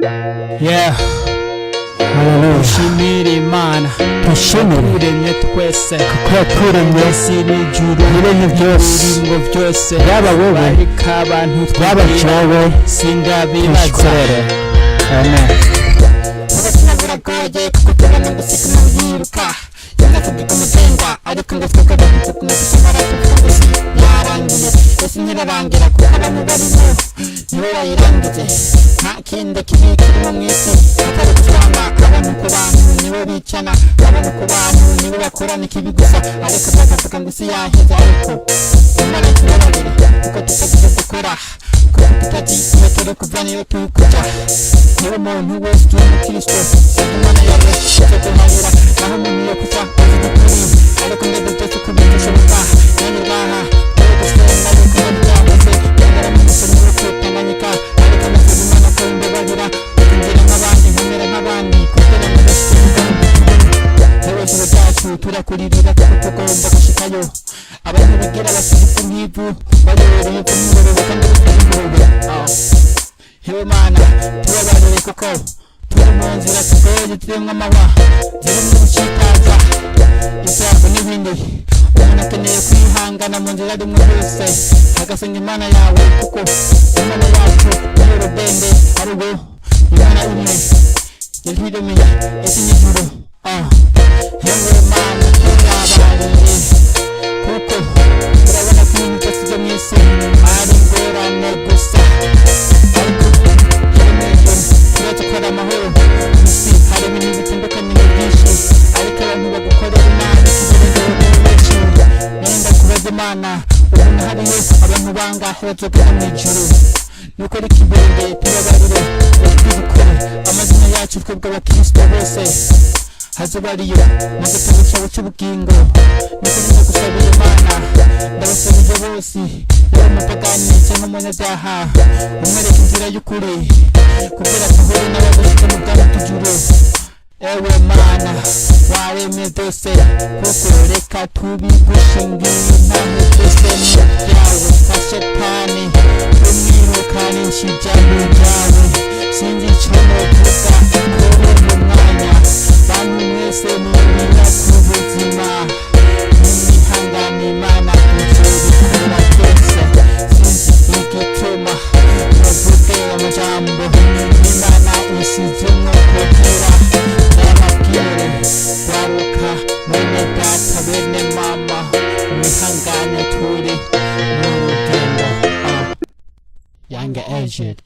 Yeah. Haleluya. Dushimire Imana Dushimire turemye twese, kuko yaturemye, isi n'ijuru, ibiremye byose, ibiringo byose, yaba wowe, ariko abantu yaba twigira jewe, sindabibaza. Tuyikorere. Amen. Ubuzima buragoye kuko tubona ngo usiga yiruka yanavuga umugenda, ariko ngo twebwe abantu tuguma dusamara, tuvuga ngo isi yarangiye. Ese ntirarangira kuko abantu barimo nibo bayirangize? Nta kindi kibi kirimo mu isi atari gushwana. Abantu ku bantu nibo bicana, abantu ku bantu nibo bakorana ikibi gusa, ariko bakavuga ngo isi yaheze. Ariko Imana tubabarire kuko tutazi icyo dukora, kuko tutazi iyo turi kuva niyo turi kuja. Niba umuntu wese uri umukristo, sanga Imana yawe icyo guharira, naho umuntu yo kuca avuga ukuri, ariko ndabyo byose uko bidashoboka. Nanjye ngaha turi gusenga, ariko byabuze byagara mu musoro wo kwitanganyika, ariko ndasaba Imana ko imbabarira ukinjira nk'abandi, nkamera nk'abandi, kugira ngo ndashike hejuru ryacu. Turakuririra kuko tugomba gushikayo. Abantu bigira basubiza nk'ivu, bayobereye ivu n'ingurube, kandi bitari ingurube. Hewe Mana, tubabarire kuko turi mu nzira tugoye, turimwo amahwa, zirimo ubushitaza, ibyago n'ibindi. Umuntu akeneye kwihangana mu nzira arimwo yose, agasenga Imana yawe, kuko Imana yacu niyo rudende, ari wo Imana imwe yariremeye isi n'ijuru. Hewe Mana, tubabarire kuko turabona ko ibintu byose byo mu isi ari ingorane gusa, ariko heri mu ijuru turetse ko ari amahoro. Isi hari ibintu bitandukanye ni byinshi, ariko abantu bagukorera nabi kibereye ni benshi. Nenda kubaza Imana, ubona hariyo abantu bangahe bazogera mu ijuru? Nuko reka ibirenge, tubabarire, utwibukure amazina yacu twebwe abakristo bose hazoba ariyo mu gitabo cyawe cy'ubugingo. Nuko ndagusabiye Imana, ndabasabiye bose, yaba umupagani cyangwa umunyabyaha, umwereka inzira y'ukuri kugira duhure n'abagushyitse mu bwami bw'ijuru. Ewe Mana waremye byose, kuko reka tubigushingire intahe, byose ni ibyawe. Nka Shetani tumwirukanisha ijambo ryawe. Sinzi icyo novuga kuri uyu mwanya. Bantu mwese murira ku buzima, nimwihangane, Imana izobikora byose. Sinzi igituma muvuge amajambo Imana isizemwo kugira ndababwire. Gwaruka, mwene data, bene mama, mwihangane, turi mu rugendo. Young Aged.